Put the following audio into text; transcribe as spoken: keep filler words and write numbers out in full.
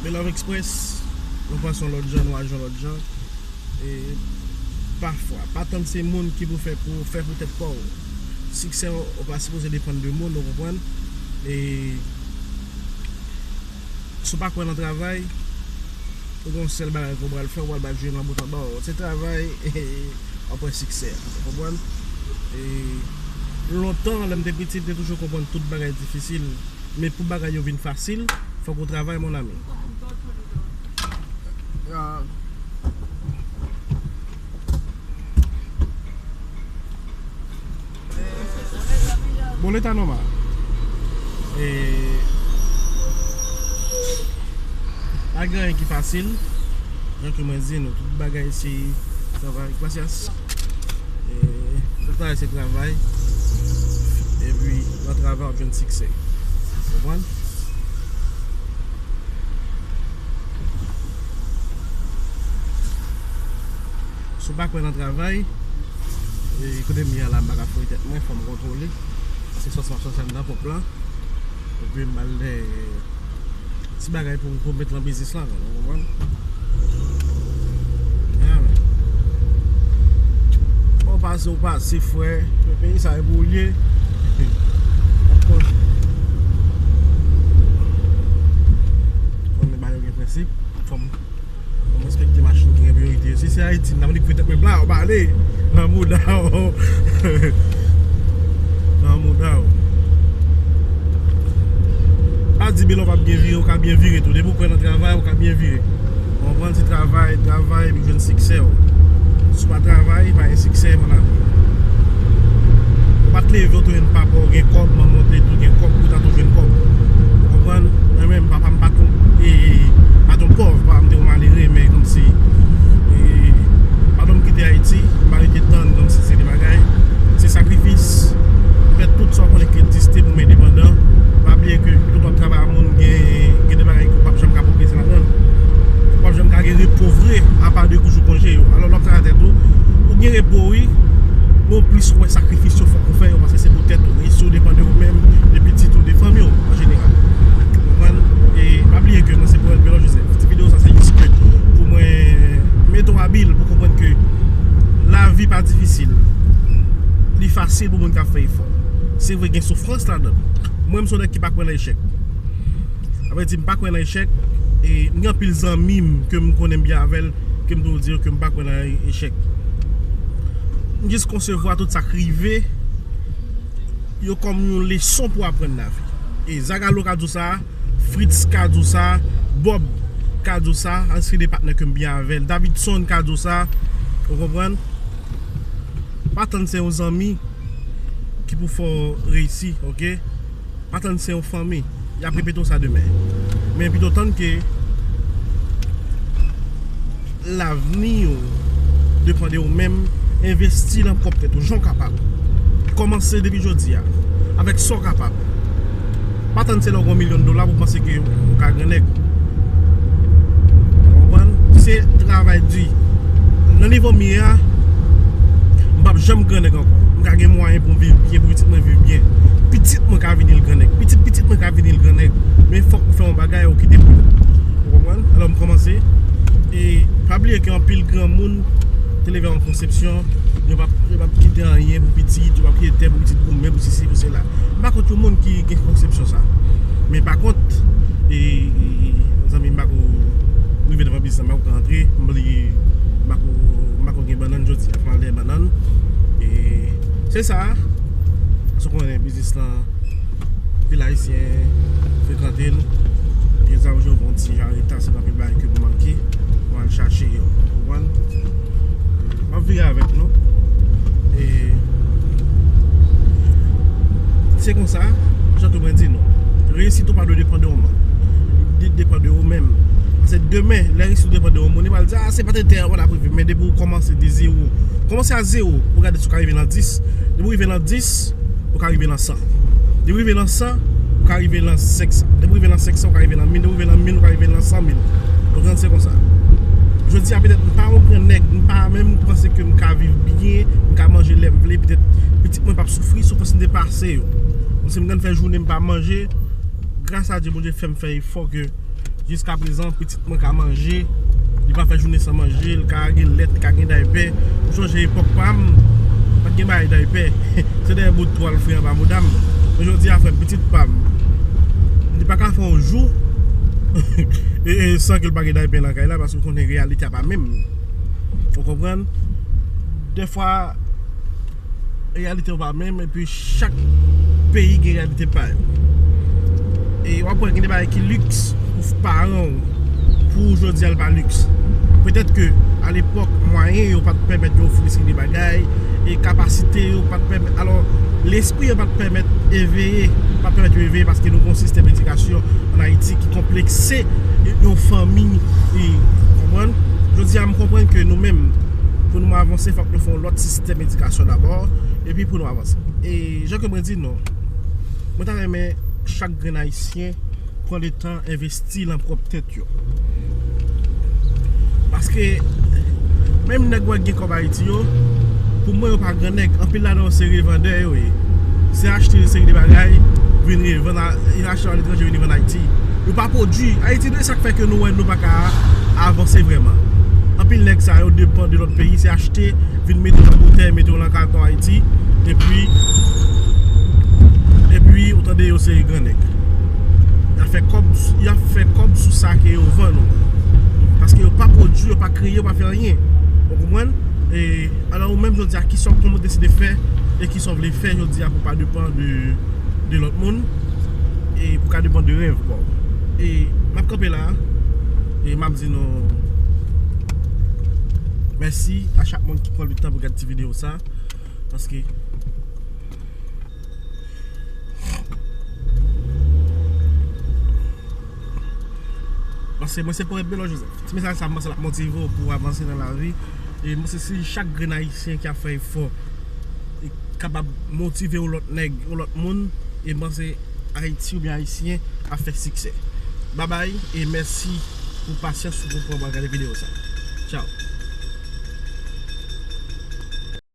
Men Love Express, nou panse yon lòt jan, nou aji yon lòt jan. E pafwa, pa tann se moun ki pou fè pou ou, fè pou tèt pa w. Siksè w pa sipoze depann de moun, ou konprann? E si w pa kwè nan travay, ou gen yon sèl bagay ke w pral fè, ou pral bat jwe nan bout anba w. Se travay, w ap wè siksè a, ou konprann? E lontan, lè m te piti, m te toujou konprann tout bagay difisil. Men pou bagay yo vin fasil, fòk ou travay, mon ami. Bon, leta nòmal. E pa gen anyen ki fasil. Jan ke mwen di nou, tout bagay se travay, pasyans. E tout travay se travay. Epi nan travay w ap jwenn siksè. Konprann? Si w pa kwè nan travay, e kote m ye a la, m pa ka foure tèt mwen, fò m kontwole. Se sòs m ap sòse anndan ponp lan. Epi m al, e, ti bagay pou, pou met lan biznis lan, ou konprann? Ya, men. Ou pase, ou pase, frè. Men peyi sa, e pou ou l ye. Ap konn. Konnen bagay yo gen prensip. Fò m Fò m respekte machin ki gen priyorite yo. Si se Ayiti, m ta mande koupe tèt mwen bla, w pale nan mouda w. Nan mouda w. Pa di Belo p ap byen vire, ou ka byen vire tou. Depi w kwè nan travay, ou ka byen vire. Ou konprann? Se travay, travay, epi w jwenn siksè w. Si w pa travay, pa gen siksè, mon ami. Ou pa t leve, w te jwenn papa w gen kòb, manman w te tou gen kòb, pou w ta tou jwenn kòb. Ou konprann? Mwen menm, papa m pa t yon, e, pa t yon pòv, papa m te yon malere, men kòmsi, e, pandan m kite Ayiti, m pa rete tann kòmsi se de bagay. Se sakrifis. Fè tout sa w konnen ki egziste pou m endepandan. Pa bliye ke tout w ap travay a moun, gen, gen de bagay ke w p ap janm ka pwogrese ladan l. Ou p ap janm ka gen repo vre, apa de jou konje yo. Alò, lè w ap travay tèt ou, ou gen repo, wi. Bon, plis ou wè sakrifis yo fòk ou fè yo, paske se pou tèt ou, wi. Si w depann de ou menm, de pitit ou, de fanmi w, an jeneral. Ou konprann? E pa bliye ke mwen se Pwofèt Belo Joseph. Ti videyo sa, se jis ke pou mwen mete w abil pou konprann ke lavi pa difisil. Li fasil pou moun k ap fè efò. Se vre, gen soufrans ladan l. Mwen, m se yon nèg ki pa kwè nan echèk. Sa vle di, m pa kwè nan echèk. E m gen anpil zanmi m ke m konnen m byen avè l, ke m toujou di yo ke m pa kwè nan echèk. M jis konsevwa tout sa k rive yo kòm yon leson pou aprann lavi. E Zagalo ka di w sa, Fritz ka di w sa, Bob ka di w sa, an seri de patnè ke m byen avè l, Davidson ka di w sa, ou konprann? Pa tann se yon zanmi ki pou fè w reyisi, oke? Pa tann se yon fanmi. Y ap repete w sa demen. Men pito tann ke lavni w depann de ou menm, envesti nan pwòp tèt ou, jan w kapab. Kòmanse depi jodi a, avèk sa w kapab. Pa tann se lè w gen yon milyon dola pou w panse ke ou ka grannèg. Ou konprann? Se travay di. Nan nivo m ye a, m p ap janm grannèg ankò. M ka gen mwayen pou m viv byen, pou pitit mwen viv byen. Pitit mwen ka vini l grannèg. Pitit pitit mwen ka vini l grannèg. Men fòk ou fè yon bagay ou kite pou yo. Ou konprann? Alò, m kòmanse. E pa bliye ke anpil granmoun te leve an konsepsyon, yo p ap, yo p ap kite anyen pou pitit, yo p ap kite tè pou pitit goumen, pou sesi, pou sela. M pa kont yon moun ki gen konsepsyon sa. Men pa kont, e, e, e, zanmi, m pa ko rive devan biznis la, m pa ko ka antre, m bliye, m pa ko, m pa ko gen bannann jodi a, fò m al dèyè bannann. E se sa, sa w konnen biznis lan, anpil Ayisyen frekante l. Gen sa yo fè yon ti jan reta, se pa anpil bagay ke m manke, m al chache yo. Ou konprann? M ap vire avèk nou. E se konsa, jan ke mwen di nou, reyisit ou pa dwe depann de yon moun. Li depann de ou menm. Paske demen, lè reyisit ou depann de yon moun, li pral di, "Ah, se pa te tè, wala, prive." Men depi ou kòmanse de zewo, kòmanse a zewo, pou gade si ou ka rive nan dis. Depi ou rive nan dis, ou ka rive nan san. Depi ou rive nan san, ou ka rive nan senk san. Depi ou rive nan senk san, ou ka rive nan mil. Depi ou rive nan mil, ou ka rive nan san mil. Ou konprann, se konsa. Jodi a, petèt, m pa yon gran nèg, m pa menm panse ke m ka viv byen, m ka manje lè m vle, petèt, pitit mwen p ap soufri, soufrans m te pase yo. Kòmsi m konn fè jounen m pa manje, gras a Dye, Bondye fè m fè efò ke Jiskaprezan, pitit mwen ka manje, li pa fè jounen san manje, li ka gen lèt, li ka gen daypè. M sonje epòk pa m, pa t gen bagay daypè. Se dèyè bout twal fri anba mouda m. Men jodi a, frè m, pitit pa m, li pa ka fè yon jou e, e, san ke l pa gen daypè nan kay la, paske w konnen reyalite a pa menm. Ou konprann? Dèfwa, reyalite yo pa menm, epi chak peyi gen reyalite pa yo. E w ap wè gen de bagay ki liks pou paran w, pou jodi a l pa liks. Petèt ke alepòk, mwayen yo pa t pèmèt yo ofri seri de bagay, e kapasite yo pa t pèmèt. Alò, lespri yo pa t pèmèt eveye, pa t pèmèt yo eveye, paske nou gen yon sistèm edikasyon ann Ayiti ki konplekse yon fanmi, e, konprann? Jodi a, m konprann ke nou menm, pou nou avanse, fòk nou fè yon lòt sistèm edikasyon dabò, epi pou nou avanse. E jan ke mwen di nou, mwen ta renmen chak grenn Ayisyen pran letan envesti lan pwòp tèt yo. Paske menm nèg w wè gen kòb Ayiti yo, pou mwen, yo pa gran nèg. Anpil ladan yo se revandè yo ye. Se achte yon seri de bagay, vin revann a, achte aletranje, vin revann Ayiti. Yo pa pwodui. Ayiti, de sa k fè ke nou wè nou pa ka avanse vrèman. Anpil nèg sa yo depann de lòt peyi, se achte, vin mete nan boutèy, mete yo nan katon Ayiti, epi, epi ou tande yo se gran nèg. Y ap fè kòb, y ap fè kòb sou sa ke yo vann ou. Paske yo pa pwodui, yo pa kreye, yo pa fè anyen. Ou konprann? E, alò, ou menm jodi a, kisa w konn deside fè e kisa w vle fè jodi a pou pa depann de, de lòt moun e pou ka depann de rèv pa w. E m ap kanpe la e m ap di nou mèsi a chak moun ki pran letan pou gade ti videyo sa. Paske Paske mwen se Pwovèb Belo Joseph. Ti mesaj sa, m panse l ap motive w pou w avanse nan lavi. E m panse si chak grenn Ayisyen ki ap fè efò e kapab motive yon lòt nèg, yon lòt moun, e m panse Ayiti oubyen Ayisyen ap fè siksè. Babay e mèsi pou pasyans ou pou pran pou gade videyo sa. Tchaw.